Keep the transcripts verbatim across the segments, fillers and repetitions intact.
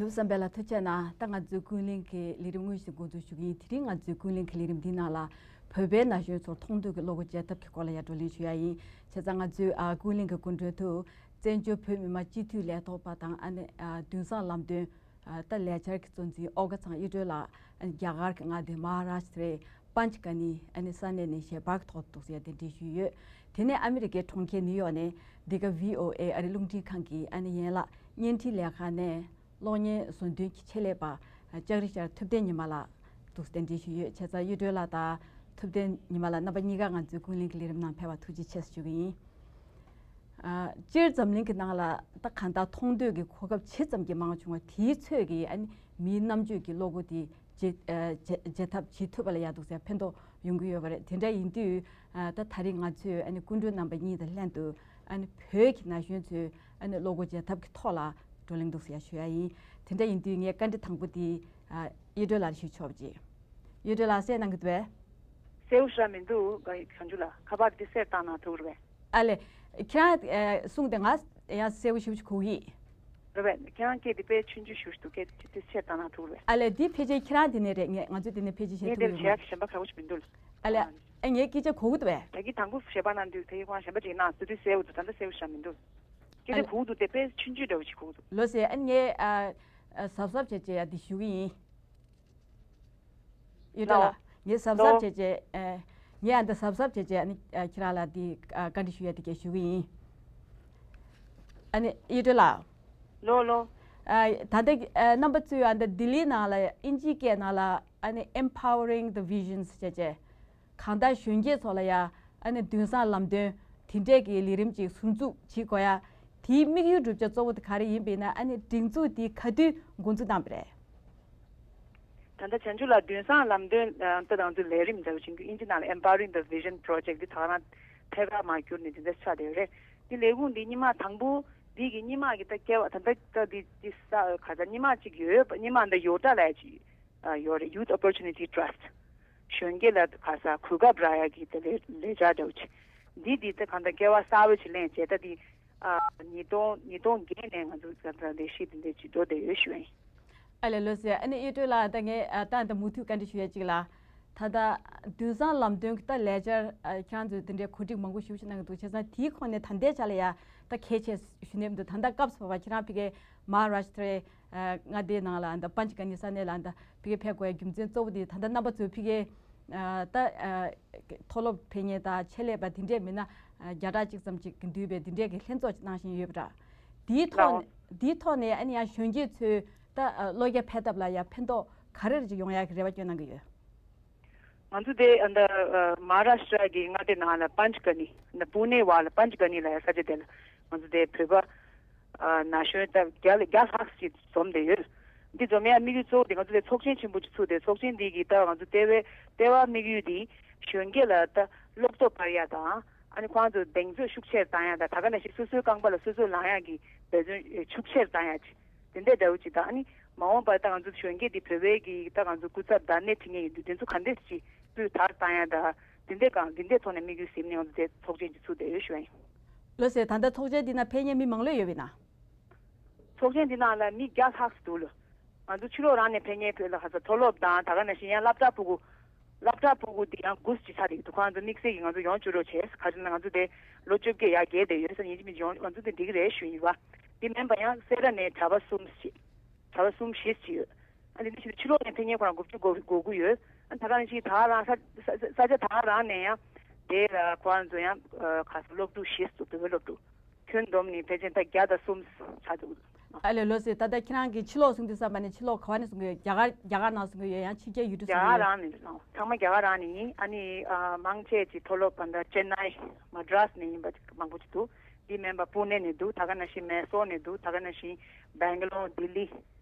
བསམ་འཕེལ་ལགས་ཐུགས་རྗེ་གནང་། ད་ང་ཚོའི་ཀུན་གླེང་གི་ལས་རིམ་དངོས་གཞི་འགོ་འཛུགས་ཞུ་གི་ཡིན། དེ་རིང་ང་ཚོའི་ཀུན་གླེང་གི་ལས་རིམ་འདིའི་ནང་ལ་བོད་པའི་ན་གཞོན་ཚོར་མཐོང་ཐོས་ཀྱི་བློ་སྒོ་འབྱེད་ཐབས་ཀྱི་སྐོར་ལ་ཡང་བགྲོ་གླེང་ཞུ་ཡ་ཡིན། བྱས་ཙང་ང་ཚོའི་ཨ་ཀུན་གླེང་གི་སྐུ་མགྲོན་དུ་བཙན་བྱོལ་བོད་མི་མང་སྤྱི་འཐུས་ལས་ཐོག་པ་དང་ཨ་ནི་ཨ་དུས་བཟང་ལམ་སྟོན་ཨ་ད་ལས་འཆར་གྱི་གཙོ་འཛིན་ཨོ་དགའ་ཚང་གཡུ་སྒྲོན་ལགས། ཨ་ནི་རྒྱ་གར་གྱི་མངའ་སྡེ་མ་ཧཱ་རཱ་ཤི་ཏྲའི་པན་ཅ་ག་ནི་ཨ་ནི་ས་གནས་ནས་ཞལ་པར་གྱི་ཐོག་ཏུ་འདུག་སེ་གདན་འདྲེན་ཞུས་ཡོད། དེ་ནས་ཨ་མི་རི་ཀའི་གྲོང་ཁྱེར་ནིའུ་ཡོག་ནས་འདི་ག་བྷི་ཨོ་ཨེ་ཨ་རི་རླུང་འཕྲིན་ཁང་གི་ཨ་ནི་ཡན་ལག་བརྙན་འཕྲིན་ལས་ཁང་ནས་གློག་བརྙན་བཟོ་འདོན་གྱི་ཆེད་ལས་པ་ལྕགས་རི་ཤར་ཐུབ་བསྟན་ཉི་མ་ལགས་འདུག་སེ་གདན་འདྲེན་ཞུས་ཡོད། བྱས་ཙང་གཡུ་སྒྲོན་ལགས་དང་ཐུབ་བསྟན་ཉི་མ་ལགས་རྣམ་པ་གཉིས་ཀ་ང་ཚོའི་ཀུན་གླེང་གི་ལས་རིམ་ནང་ཕེབས་པར་ཐུགས་རྗེ་ཆེ་ཞུ་གི་ཡིན། ཨ་སྤྱིར་འཛམ་གླིང་གི་ནང་ལ་ད་གང་ལྟར་མཐོང་ཐོས་ཀྱི་གོ་སྐབས་ཇི་ཙམ་གྱིས་མང་བྱུང་བ་དེའི་ཚོད་ཀྱིས་ཨ་ནི་མིའི་རྣམ་དཔྱོད་ཀྱི་བློ་སྒོ་དེ་འབྱེད་ཨ་འབྱེད་འབྱེད་ཐབས་བྱེད་ཐུབ་པ་ལ་ཡག་འདུག་ཟེར་ཕན་ཐོགས་ཡོང་གི་ཡོད་པ་རེད། དེ་འདྲ་ཡིན་དུས་ཨ་ད་ད་རེས་ང་ཚོས་ཨ་ནི་སྐུ་མགྲོན་རྣམ་པ་གཉིས་དང་ལྷན་དུ་ཨ་ནི་བོད་ཀྱི་ན་གཞོན་ཚོའི་ཨ་ནི་བློ་སྒོ་འབྱེད་ཐབས་ཀྱི་ཐོག་ལ་བགྲོ་གླེང་འདུག་ཟེར་ཞུ་ཡ་ཡིན། དེ་འདྲ་ཡིན་དུས་ངས་བཀའ་འདྲི་དང་པོ་དེ་ཨ་གཡུ་སྒྲོན་ལགས་ཞུ་ཆོག་པ་ཅིག་གཡུ་སྒྲོན་ལགས་གསན་གནང་གི་འདུག་པས། གསལ་པོ་ཞེ་དྲག་མི་འདུག་ག་བྱང་ཆུབ་ལགས། ཁ་པར་འདི་གསལ་བཏང་གནང་ཐུབ་རེད་པས། ཨ་ལེ། ཁྱེད་རང་ཨེ་གསུངས་དེ་ང་ཡང་གསལ་པོ་ཞེ་པོ་ཅིག་གོ་གི་ཡིན། རེད་པས། ཁྱེད་རང་སྐད་འདི་དཔེ་ཆུང་ཆུང་ཞེ་པོ་ཅིག་འདུག་སྐད་འདི་གསལ་བཏང་གནང་ཐུབ་རེད་པས། ཨ་ལེ། འདི་ཕལ་ཆེར་ཁྱེད་རང་དེ་ནས་རེད། ངས་ང་ཚོས་དེ་ནས་ཕལ་ཆེར་བཤད་ངས་ཐུབ་དེར་ཡོད་མ་བྱས་གཞན་པ་ག་བོ་ཞིག་མི་འདུག་ཨ་ལེ། ཨ་ངའི་སྐད་ཆ་གོ་གི་འདུག་པས། ད་གིན་དང་པོ་ཞལ་པར་གནང་དུས་དེ་གིན་ཁོ་རང་གཞན་པ་ཅིག་གནང་སོང་དུས་གསལ་པོ་འདུག་ད་ལྟ་གསལ་པོ་ཞེ་དྲག་མི་འདུག་སྐད་ཆ་གོ་གི་འདུག་དེ་དཔེ་ཆུང་ཆུང་འདྲ་བོ་ཞིག་གོ་གི་འདུག་ལགས་སོ། ཨ་ངས་ཨ་ཨ་གཟབ་གཟབ་བྱས་བྱས་ཡ་འདི་ཞུ་གི་ཡིན། གཡུ་སྒྲོན་ལགས། ངས་གཟབ་གཟབ་བྱས་བྱས་ཨ་ངས་ཨ་འདི་གཟབ་གཟབ་བྱས་བྱས་ཨ་ནི་ཨ་ཁྱེད་རང་ལ་འདི་ཨ་བཀའ་འདྲི་ཞུ་ཡ་འདི་གས་ཞུ་གི་ཡིན། ཨ་ནི་གཡུ་སྒྲོན་ལགས། ལོ་ལོ། ཨ་ད་ལྟ་ཨ་རྣམ་པ་ཚོས་ཨ་འདི་ལྡི་ལི་ནང་ལ་ཨིན་ཇིའི་སྐད་ནང་ལ་ཨ་ནི་Empowering the Visions་བྱས་བྱས། གང་ལྟར་གཞོན་སྐྱེས་ཚོ་ལ་ཡ་ཨ་ནི་དུས་བཟང་ལམ་སྟོན་དེ་འདྲས་ཀྱི་ལས་རིམ་ཅིག་ཟུར་འཛུགས་བྱེད་དགོས་ཡ། དེའི་དམིགས་ཡུལ་བསྒྲུབ་བྱ་གཙོ་བོ་དེ་ག་རེ་ཡིན་པ་ཡིན་ན་ཨ་ནི་སྒྲིག་འཛུགས་དེ་ག་དུས་འགོ་འཛུགས་བཏང་པ་རེད། ད་ལྟ་བྱང་ཆུབ་ལགས་དུས་བཟང་ལམ་སྟོན་ལྟ་དང་དུ་ལས་རིམ་འདྲ་བོ་ཅིག་ཨིན་ཇི་ནང་ལ་Empowering the Vision Project་འདི་ད་ག་རང་ཐད་ཀར་མར་བསྒྱུར་ནས་འདི་འདྲ་ཆགས་བསྡད་ཡོད་རེད། འདི་ལས་ཁུངས་འདི་སྔོན་མ་དང་པོ་འདི་གི་སྔོན་མ་གི་ད་སྐལ་བ་ད་ལྟ་ད་འདི་འདི་ས་ག་ས་སྔོན་མ་ཅིག་ཡོད་པ་སྔོན་མ་འདི་ཡོ་ཊ་ལས་ཅིག་ཨ་ཡོད་རེད། Youth Opportunity Trust། གཞོན་སྐྱེས་ལ་ག་ས་གོ་སྐབས་རག་ཡ་གི་དེ་ལས་ལས་འཆར་འདྲ་བོ་ཅིག་འདི་འདི་ད་གང་ལྟར་སྐལ་བ་གསར་པ་ཅིག་ལེན་བྱས་ད་འདི་ཨ་ཉིས་སྟོང་ཉིས་སྟོང་བརྒྱད་ནས་ང་ཚོ་ད་ལྟ་ལས་གཞི་འདི་འདྲ་ཅིག་འགྲོ་བསྡད་ཡོད་ཞུ་ཡ་ཡིན། ཨ་ལེ་ལགས་སོ། ཨ་ནི་གཡུ་སྒྲོན་ལགས་ད་ངས་ཨ་ད་ད་མུ་མཐུད་བཀའ་འདྲི་ཞུ་ཡ་ཅིག་ལ། ད་ལྟ་དུས་བཟང་ལམ་སྟོན་གྱི་ད་ལས་འཆར་ཨ་ཁྱེད་རང་ཚོས་དེ་འདྲའི་གོ་སྒྲིག་མང་པོ་ཞེ་པོ་ཅིག་གནང་གི་འདུག་བྱས་ཙང་དེའི་ཁོངས་ནས་ད་ལྟའི་ཆ་ལ་ཡ་ད་གལ་ཆེ་ཞུ་ནས་མི་འདུག་ད་ལྟ་སྐབས་སུ་བབ་པ་ཁྱེད་རང་ཕ་གིའི་མ་ཧཱ་རཱཤ་ཏྲའི་ཨ་མངའ་སྡེའི་ནང་ལ་ད་པན་ཅ་ག་ནི་ས་གནས་ལ་ད་ཕ་གི་ཕེབས་དགོས་ཡ་རྒྱུ་མཚན་གཙོ་བོ་དེ་ད་ལྟ་རྣམ་པ་ཚོས་ཕ་གིའི་ཨ་ད་ཨ་མཐོ་སློབ་ཕེབས་མཁན་དང་ཆེད་ལས་པ་དེ་འདྲས་མིན་ན་ཨ་བརྒྱ་ཕྲག་གཅིག་ཙམ་ཅིག་གི་འདུས་པའི་དེ་འདྲས་ཀྱི་ལྷན་ཚོགས་ཅིག་གནང་བཞིན་ཡོད་པ་འདྲ། དེའི་ཐོག་ལའོ། དེའི་ཐོག་ནས་ཨ་ནི་ཡང་གཞོན་སྐྱེས་ཚོའི་ད་ཨ་བློ་རྒྱ་འཕེལ་ཐབས་ལ་ཡང་ཕན་ཐོགས་ག་རེ་ཅིག་ཡོང་ཡག་གི་རེ་བ་བསྐྱོན་གནང་གི་ཡོད། ང་ཚོ་དེ་ཨ་ད་ཨ་མ་ཧཱ་རཱཤ་ཏྲ་གི་མངའ་སྡེ་ནང་ལ་པན་ཅ་ག་ནི་ད་པུ་ནེ་བར་ལ་པན་ཅ་ག་ནི་ལ་ཡ་ས་ཆ་དེ་ལ་ང་ཚོ་དེ་བོད་པ་ཨ་ན་གཞོན་ད་བརྒྱ་ལ་བརྒྱ་ལྷག་ཅིག་འཛོམས་བསྡད་ཡོད། འདི་འཛོམས་ཡ་དམིགས་ཡུལ་གཙོ་བོ་དེ་ང་ཚོ་དེ་ཚོགས་ཆེན་ཆེན་པོ་ཅིག་ཚུགས་ཏེ་ཚོགས་ཆེན་འདི་གི་ད་ང་ཚོ་ལྟེ་བའི་ལྟེ་བ་དམིགས་ཡུལ་འདི་གཞོན་སྐྱེས་ལ་ད་སློབ་གསོ་སྤར་ཡ་དང་ཨ་ནི་ཁོང་ཚོ་གདེང་ཚོད་ཤུགས་ཆེར་བཏང་ཡ་དང་ད་ག་ནང་བཞིན་སོ་སོའི་རྐང་པ་ལ་སོ་སོ་ལངས་ཡ་གི་འབད་བརྩོན་ཤུགས་ཆེར་བཏང་ཡ་ཅིག་དེ་འདྲའི་འདྲ་བོ་ཅིག་དང་ཨ་ནི་མ་འོངས་པར་ད་ང་ཚོ་གཞོན་སྐྱེས་འདི་བོད་པའི་གི་ད་ང་ཚོ་སྐུ་ཚབ་དང་སྣེ་ཁྲིད་མཁན་ཡིན་དུས་དེ་ཚོ་ག་འདྲས་ཅིག་སྤུས་དག་བཏང་ཡ་ད་དེ་འདྲའི་གང་དེ་འདྲའི་ཐོག་ནས་དམིགས་ཡུལ་ཟིན་ནས་ང་ཚོ་དེ་ཚོགས་ཆེན་ཅིག་ཚུགས་བསྡད་ཡོད་ཞུ་བ་ཡིན། ལགས་སོ། ད་ལྟ་ཚོགས་ཆེན་འདི་ན་ཕེབས་མཁན་མི་མང་ལོས་ཡོད་པས་ན། ཚོགས་ཆེན་འདི་ནང་ལ་མི་བརྒྱ་ལྷག་ཙམ་འདུག་ལོ། ང་ཚོ་ཕྱི་ལོགས་རང་ནས་ཕེབས་མཁན་བོད་ལ་ཁ་ས་མཐོ་སློབ་དང་ད་ག་ནང་བཞིན་ཡང་སློབ་གྲྭ་ཕྲུ་གུ། སློབ་གྲྭ་ཕྲུ་གུ་འདི་ཡང་དགུ་ཅིག་ཆགས་བསྡད་ཀྱི་འདུག་ཁོ་ང་ཚོ་དམིགས་བསལ་གྱིས་ང་ཚོ་ཡོང་བཅུག་རོགས་བྱས། ག་རེ་ན་ང་ཚོ་དེ་ལོ་བཅོ་བརྒྱད་ཡར་རྒྱས་བསྡད་ཡོད་ས་ཡིན་གཅིག་མིན་གཅིག་ཡོང་ང་ཚོ་དེ་འགྲིག་གི་རེད་ཞུ་ཡིན་པ། འདི་མིན་པ་ཡང་སེ་ར་ནས་གྲྭ་པ་གསུམ་ཞིག་གྲྭ་པ་གསུམ་བཞི་ཅིག་ཡོད། ཨ་ནི་འདི་བཞིན་དུ་ཕྱི་ལོགས་ནས་ཕེབས་མཁན་ཁོ་རང་དགུ་བཅུ་གོ་གོ་དགུ་ཡོད། ཨ་ད་ག་ནང་བཞིན་ད་ག་རང་ས་ས་ས་ཆ་ད་ག་རང་ནས་ཡང་དེ་ལ་ཁོ་རང་ཚོ་ཡང་ཁ་ས་སློབ་ཕྲུག་བཞི་ཙམ་བོད་པའི་སློབ་ཕྲུག་ཁྱོན་བསྡོམས་ནས་ཕལ་ཆེར་ད་བརྒྱ་དང་གསུམ་ཆགས་འདུག་ཨ་ལེ་ལགས་སོ། ད་ལྟ་ཁྱེད་རང་གིས་ཕྱི་ལོགས་གསུང་དུས་ཙམ་པ་ནས་ཕྱི་ལོགས་ག་བ་ནས་གསུང་གི་ཡོད། རྒྱ་གར་རྒྱ་གར་ནང་གསུང་གི་ཡོད་ཡང་ཕྱི་རྒྱལ་ཡུལ་གྲུ་རྒྱ་གསུང་གི་གར་ཡོད། རང་ནས་རེད། ཚང་མ་རྒྱ་གར་རང་ནས་ཡིན། ཨ་ནི་ཨ་མང་ཆེ་ཅིག་མཐོ་སློབ་པ་འདྲ་ཅེན་ནའི་མ་ཌྲཱས་ནས་ཡིན་པ་མང་པོ་ཅིག་འདུག་འདི་མིན་པ་པུ་ནེ་ནས་འདུག་ད་ག་ནང་བཞིན་མེ་སོར་ནས་འདུག་ད་ག་ནང་བཞིན་སྦེང་ལོར། ལྡི་ལི།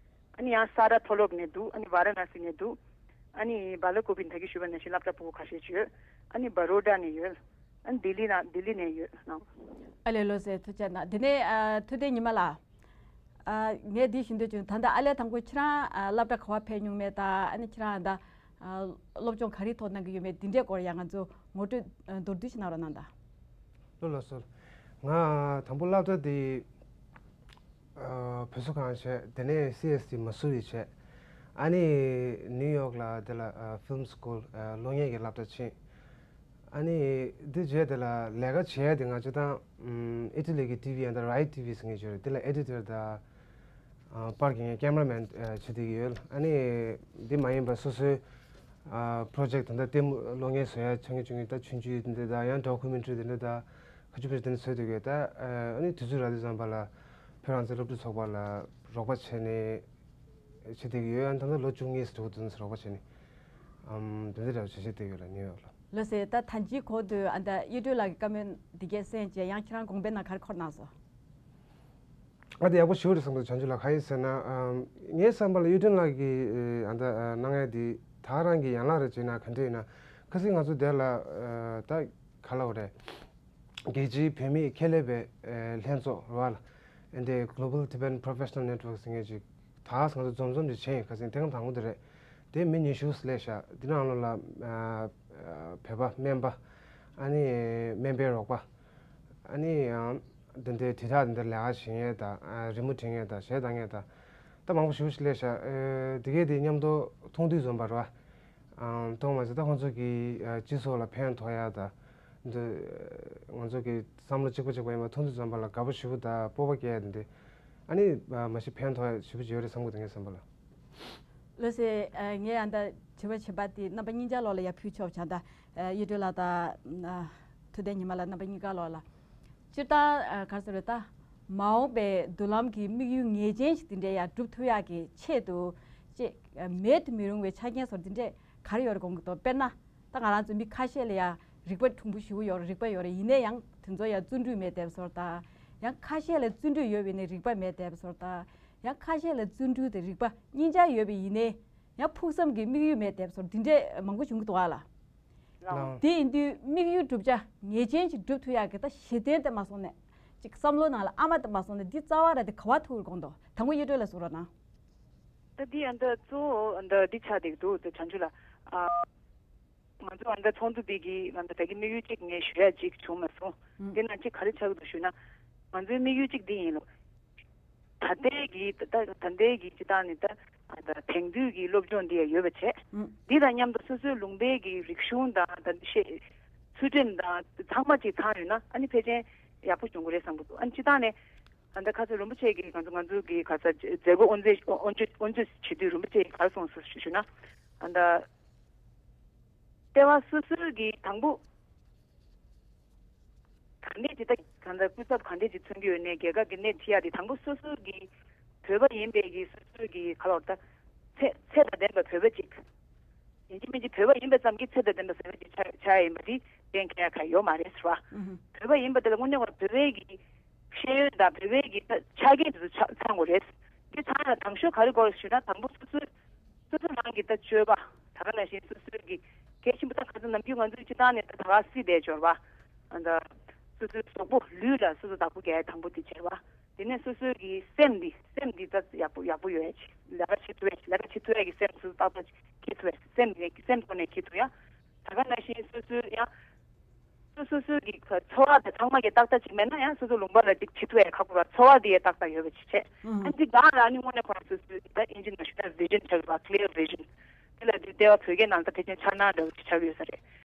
ཨ་ནི་ཡང་ས་རཱ་མཐོ་སློབ་ནས་འདུག་ཨ་ནི་ཝཱ་ར་ཎ་སི་ནས་འདུག་ཨ་ནི་སྦེ་ལ་ཀུ་པེ་ནས་ད་གིན་ཞུས་པ་ནང་བཞིན་སློབ་གྲྭ་ཕྲུ་གུ་ཁ་ཤས་ཅིག་ཡོད། ཨ་ནི་བ་རོ་ཌ་ནས་ཡོད། ཨ་ནི་ལྡི་ལི་ན་ལྡི་ལི་ནས་ཡོད་ནང་། ཨ་ལེ་ལགས་སོ། ཐུགས་རྗེ་གནང་། དེ་ནས་ཨ་ཐུབ་བསྟན་ཉི་མ་ལགས། ཨ་ངས་འདི་ཞུ་འདོད་བྱུང་། ད་ལྟ་ཨ་ལས་དང་པོ་ཁྱེད་རང་ཨ་སློབ་གྲྭ་ག་བ་ཕེབས་མྱོང་མེད་དང་ཨ་ནི་ཁྱེད་རང་ད་ཨ་སློབ་སྦྱོང་ག་རེའི་ཐོག་གནང་གི་ཡོད་མེད་འདི་འདྲའི་སྐོར་ཡང་ང་ཚོ་ངོ་སྤྲོད་ཨ་མདོར་བསྡུས་ཤིག་གནང་རོགས་གནང་དང་། ལགས་ལགས་སོ། ང་དང་པོ་སློབ་གྲྭ་འདི་ ཨ། བུ་གསོ་ཁང་བྱས། དེ་ནས་སི་ཨེས་ཊི་མ་སུ་རི་བྱས། ཨ་ནི་ནིའུ་ཡོག་ལ་དེ་ལ་ཨ་ཕིལམ་སི་ཀུལ། ཨ་གློག་བརྙན་གྱི་སློབ་གྲྭ་ཕྱིན། ཨ་ནི་འདི་རྗེས་དེ་ལ་ལས་ཀ་བྱས་ཏེ། ང་ཅི་ད་ཨམ་ཨི་ཊ་ལི་གི་ཊི་ཝི་ཡང་ད་རའི་ཊི་ཝི་ཟེར་མཁན་ཅིག་ཡོད་རེད། དེ་ལ་ཨེ་ཌི་ཊར་དང་། ཨ་པར་གྱི་ངས་ཀེམ་ར་མེན་ཨ་བྱེད་བསྡད་ཀྱི་ཡོད། ཨ་ནི་འདི་མ་ཡིན་པ་སོ་སོའི་ཨ་པྲོ་ཇེག་དེ་འདྲ་ལྟད་མོ་གློག་བརྙན་བཟོ་ཡ་ཆུང་ངུ་ཆུང་ངུ། ད་ཆུང་ཆུང་དེ་འདྲ་དང་། ཡང་ཌོ་ཀུ་མེན་ཊ་རི་དེ་འདྲ་དང་། ཁ་ཆུ་ཕེར་དེ་འདྲ་བཟོས་བསྡད་ཀྱི་ཡོད། ད་ཨ་ནི་དུས་ཚོད་རག་དུས་ཙམ་པ་ལ་བོད་རང་བཙན་སློབ་ཕྲུག་ཚོགས་པ་ལ་རོགས་པ་བྱས་ནས་བྱེད་བསྡད་ཀྱི་ཡོད། ཨ་ནི་ད་ལྟ་ལོ་བཅུ་གཉིས་འགྲོ་གི་འདུག། རོགས་པ་བྱས་ནས་ཨམ་དེ་འདྲ་འདྲ་བྱེད་བྱེད་བསྡད་ཡོད་ལ། ནིའུ་ཡོག་ལ། ལགས་སེ། ད་ད་ཅིའི་གོང་དུ་ཨ་ད་གཡུ་སྒྲོན་ལགས་ཀྱི་བཀའ་མོལ་འདི་གས་གསན་བྱས། ཡང་ཁྱེད་རང་དགོངས་པའི་ནང་ག་རེ་འཁོར་གནང་སོང་། ཨ་དེ་ཡག་པོ་ཞེ་པོ་རེད་བསམ་འདུག། བྱང་ཆུབ་ལགས། གང་ཡིན་ཟེར་ན། ཨམ་ངའི་བསམ་པ་ལ་གཡུ་སྒྲོན་ལགས་ཀྱིས་ཨ་ད་གནང་ཡ་འདི་ད་རང་གི་ཡན་ལག་རེད་ཅེ་ན་ག་འདྲ་ཡིན་ན། ཁ་སང་ང་ཚོ་དེ་ལ་ཨ་ད་ག་ལབ་དགོས་རེད། རྒྱལ་སྤྱིའི་བོད་མིའི་ཁེ་ལས་པའི་ཨ་ལྷན་ཚོགས་རེད་བ་ལ། ཨ་འདི་Global Tibetan Professional Network ཟེར་མཁན་ཅིག་ད་ང་ཚོ་འཛོམས་འཛོམས་ཅིག་བྱས་ཡིན། ཁ་སང་དེ་སྒང་དང་པོ་དེ་རེད། དེ་མི་ཉི་ཤུ་སླེབས་ཤག། འདི་ནང་ལོགས་ལ་ཨ་ཨ་བོད་པ། སྨན་པ། ཨ་ནི་སྨན་པའི་རོགས་པ། ཨ་ནི་ཡང་འདི་འདྲའི་དྲིལ་བསྒྲགས་འདི་འདྲ་ལས་ཀ་བྱེད་མཁན་དང་། ཨ་རི་མོ་འབྲི་མཁན་དང་། གཞས་བཏང་མཁན་དང་། ད་མང་པོ་ཞེ་པོ་ཅིག་སླེབས་ཤག། ཨེ་དེ་གས་དེ་མཉམ་དུ་མཐོང་དུས་ཙམ་པ་རེད་བ། ཨ་མཐོང་བ་ཟེར། ད་ཁོང་ཚོ་གི་ཨ་སྤྱི་ཚོགས་ལ་ཕན་ཐོགས་ཡ་དང་། འདི་ང་ཚོ་གི་བསམ་བློ་གཅིག་པ་གཅིག་པ་ཡིན་པ་མཐོང་དུས་ཙམ་པ་ལ་དགའ་པོ་ཞེ་པོ་དང་སྤོབས་པ་སྐྱེ་ཡ་དེ་འདྲ། ཨ་ནི་ཨ་མ་གཞི་ཕན་ཐོགས་ཡ་ཞེ་པོ་ཅིག་ཡོད་རེད་བསམ་གི་འདུག། ངའི་བསམ་པ་ལ། ལགས་སེ། ཨ་ངས་ཨ་ད་དྲི་བ་བྱེད་པ་དེ་རྣམ་པ་གཉིས་ཆ་ལོགས་ལ་ཡར་ཕུལ་ཆོག་བྱ། ད་ཨ་གཡུ་སྒྲོན་ལགས་དང་ཨ་ཐུབ་བསྟན་ཉི་མ་ལགས། རྣམ་པ་གཉིས་ཀ་ལོགས་ལ། སྤྱིར་བཏང་ཨ་ག་རེ་ཟེར་རེད། ད་མ་འོངས་པའི་མདུན་ལམ་གྱི་དམིགས་ཡུལ་ངེས་ཅན་ཞིག་དེ་འདྲའི་ཡར་སྒྲུབ་ཐུབ་ཡག་གི་ཆེད་དུ་ཅིག་ཨ་མེད་དུ་མི་རུང་བའི་ཆ་རྐྱེན་སོགས་དེ་འདྲས་ག་རེ་ཡོད་རེད་དགོངས་ཀྱི་འདུག། དཔེར་ན། ད་ང་རང་ཚོ་མི་ཁ་ཤས་ལ་ཡང་རིག་པ་ཕྲུ་གུ་ཞེ་པོ་ཡོད་རེད། རིག་པ་ཡོད་རེད། ཡིན་ནའི་ཡང་དེ་ཚོ་ཡང་བརྩོན་འགྲུས་མེད་བསྡད་པ་བཟོ་འདྲ། ཡང་ཁ་ཤས་ལ་བརྩོན་འགྲུས་ཡོད་པ་ཡིན་ནའི་རིག་པ་མེད་བསྡད་པ་བཟོ་འདྲ། ཡང་ཁ་ཤས་ལ་བརྩོན་འགྲུས་དང་རིག་པ་གཉིས་ཆ་ཡོད་པ་ཡིན་ནའི་ཡང་ཕུགས་བསམ་གྱི་དམིགས་ཡུལ་མེད་བསྡད་པ་བཟོ་འདྲ། འདི་འདྲས་མང་པོ་བྱུང་གི་འདུག་ཨ་ལགས། ལགས། དེ་ཡིན་དུས་དམིགས་ཡུལ་བསྒྲུབ་བྱ་ངེས་ཅན་ཞིག་སྒྲུབ་ཐུབ་ཡག་གི་ད་གཞི་རྟེན་དེ་མ་སོང་ནས། ཅིག་བསམ་བློ་ནང་ལ་ཨ་མ་དེ་མ་སོང་ནས་འདི་རྩ་བ་ར་དེ་ག་པར་ཐུག་དགོངས་འདུག། དང་པོ་གཡུ་སྒྲོན་ལགས་གསུང་རོགས་གནང་། ད་འདི་ཨ་ད་གཙོ་བོ་ཨ་ད་འདི་ཆགས་བསྡད་ཀྱི་འདུག། ད་བྱང་ཆུབ་ལགས། ཨ། ང་ཚོ་ཨ་ད་ཚོགས་འདུ་འདི་གི་ཨ་ད་ད་གི་དམིགས་ཡུལ་གཅིག་ངས་ཞུ་ཡ་གཅིག་བྱུང་མ་སོང་། ཨང་། དེ་ན་གཅིག་ག་རེ་ཆགས་ཀྱི་འདུག་ཞུ་ན། ང་ཚོའི་དམིགས་ཡུལ་གཅིག་འདི་ཡིན་ལོ། ད་ལྟའི་གི་ད་ད་ལྟའི་གི་སྤྱི་བཏང་ནས་ད་ཨ་ད་དེང་དུས་ཀྱི་སློབ་སྦྱོང་འདི་ཡ་ཡོད་པ་བྱས། ཨང་། འདི་དང་མཉམ་དུ་སོ་སོའི་ལུང་པའི་གི་རིག་གཞུང་དང་ད་ཤེས། ཚུལ་ཁྲིམས་དང་ཚང་མ་གཅིག་ཚང་ཡོད་ན་ཨ་ནི་ཕལ་ཆེར་ཡག་པོ་བྱུང་གི་རེད་བསམ་གི་འདུག། ཨ་ནི་སྤྱི་བཏང་ནས་ཨ་ད་ཁ་སང་རིན་པོ་ཆེ་གིས་ང་ཚོ་ང་ཚོ་གི་ག་ས་མཛད་སྒོ་དབུ་འཛུགས་དབུ་འཛུགས་དབུ་འཛུགས་བྱེད་དུས་རིན་པོ་ཆེ་གིས་ག་རེ་གསུངས་སོང་ཞུ་ན། ཨ་ད། ལྟེ་བ་སོ་སོའི་གི་དང་པོ། ག་འདྲས་ཅིག་ད་གང་ལྟར་སྐུ་ཚབ་ག་འདྲས་ཅིག་མཚོན་གྱི་ཡོད་ནའི་རྒྱལ་ཁབ་ཀྱི་སྣེ་ཁྲིད་ཡ་དེ་དང་པོ་སོ་སོའི་གི་བོད་པ་ཡིན་པའི་གི་སོ་སོའི་གི་ག་ལབ་ད། ཚད་ཚད་དང་ལྡན་པའི་བོད་པ་ཅིག། ཡིན་གཅིག་མིན་གཅིག་བོད་པ་ཡིན་པ་ཙམ་གྱིས་ཚད་དང་ལྡན་པའི་བོད་པ་ཅིག་ཆགས་ཆགས་ཡ་ཡིན་པ་དེ་གཏན་འཁེལ་ཡ་གང་ཡོད་མ་རེད་ཟེར་བ། ཨུ་ཧུ། བོད་པ་ཡིན་པ་དེ་ལ་དངོས་གནས་ཁོ་རང་བོད་པའི་གི་ཤེས་ཡོན་དང་བོད་པའི་གི་ཆ་རྐྱེན་དེ་ཚོ་ཆ་ཚང་དགོས་རེད། དེ་ཚང་ཡ་དང་ཤོས་ག་རེ་དགོས་རེད་ཞུ་ན་དང་པོ་སོ་སོའི། སོ་སོ་རང་གི་ད་སྤྱོད་པ། ད་ག་ནང་བཞིན་སོ་སོའི་གི་གལ་ཆེན་པོ་ད་ག་ཚོད་ནམ་རྒྱུན་ང་ཚོའི་སྤྱི་བཏང་ནས་ད་ད་ག་སྲིད་བསྡད་འབྱོར་བ། ཨ་ད། སོ་སོའི་གཟུགས་པོ་ལུས་ལ་སོ་སོ་བདག་པོ་རྒྱག་ཡ་དང་པོ་དེ་བྱེད་པ། དེ་ནས་སོ་སོའི་གི་སེམས་འདི་སེམས་འདི་ད་ཡག་པོ་ཡག་པོ་ཡོད་ཡ་ཅིག་ལས་ཀ་བྱེད་ཐུབ་ཡ་ཅིག་ལས་ཀ་བྱེད་ཐུབ་ཡ་གི་སེམས་སོ་སོ་ཏག་ཏག་ཅིག་འཁྱེར་ཐུབ་ཡ་ཅིག་སེམས་ནས་སེམས་ཐོག་ནས་འཁྱེར་ཐུབ་ཡ། ད་ག་ནང་བཞིན་སོ་སོའི་ཡང་། སོ་སོ་སོའི་གི་འཚོ་བ་དེ་ཚང་མ་གི་ཏག་ཏག་ཅིག་མེད་ན་ཡང་སོ་སོ་ལུང་པ་ལ་ཅིག་བྱེད་ཐུབ་ཡ་ཁག་པོ་ར། འཚོ་བ་དེ་ཡ་ཏག་ཏག་ཡོད་པ་ཅིག་བྱས། ཨང་། ཨ་ནི་གང་ལ་ཨ་ནི་དངོས་གནས་ཁོ་རང་སོ་སོའི་ད་ཨིན་ཇི་ནང་ཞུ་ན་བི་ཞན་ཆགས་ཡོད་པ། ཀི་ལིར་བི་ཞན། དེ་ལ་དེ་ལྟེ་བ་བོད་སྐད་ནང་ད་ཕལ་ཆེར་འཆར་སྣང་འདྲ་བོ་ཅིག་ཆགས་ཡོད་ས་རེད།